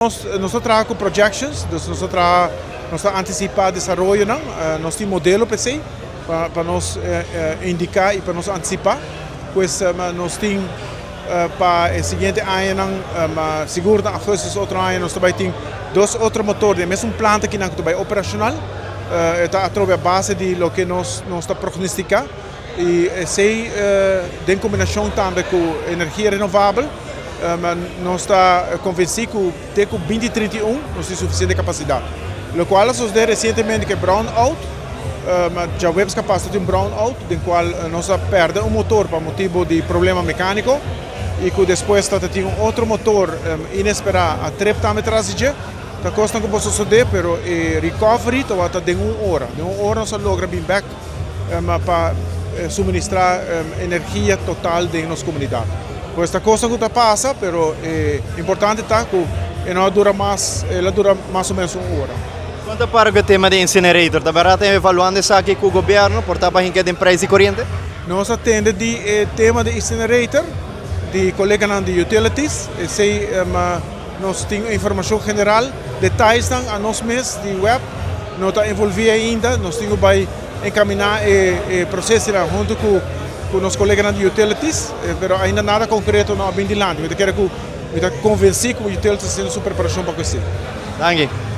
Nos ta traha ku projections, dus nos ta traha, nos ta antisipá desaroyonan, nos tin modelo pa esei, pa nos indiká i pa nos antisipá. Pues nos tin pa e siguiente añanan, sigur na augustus otro aña nos ta bai tin dos otro motor den e mesun planta akinan ku ta bai operashonal. E ta atrobe a base di loke nos nos ta prognostiká i esei den kombinashon tambe ku energia renovabel. Nos ta konvensí ku te ku 2031 nos tin sufisiente kapasidat. Lokual a sosodé resientemente ku e brownout, djaweps kapas ta tin un brownout den kual nos a pèrdè un motor pa motibu di problema mekániko i ku despues ta tin un otro motor inesperá a trep tambe tras di dje. Ta kosnan ku por sosodé pero e recovery tabata den un ora. Den un ora nos a logra bin bèk pa suministrá energia total den nos komunidat. Pues ta kosnan ku ta pasa, pero e importante ta ku e no a dura mas, el a dura mas o menos un ora. Kon ta para ku e tema di incinerator? Ta bèrdat ta evaluando esaki ku gobièrnu por ta pa hinka den prijs di koriente? Nos a tende di e tema di incinerator di koleganan di utilities, esei nos tin informashon general, detaysnan a nos mes di web no ta envolvi ainda, nos tin ku bai encaminá e procesonan huntu ku ku nos koleganan di utilities, pero ainda nada konkreto no a bin dilanti. Mi ta kere ku mi ta konvensí ku utilities ta hasiendo su preparashon pa ku esei. Danki.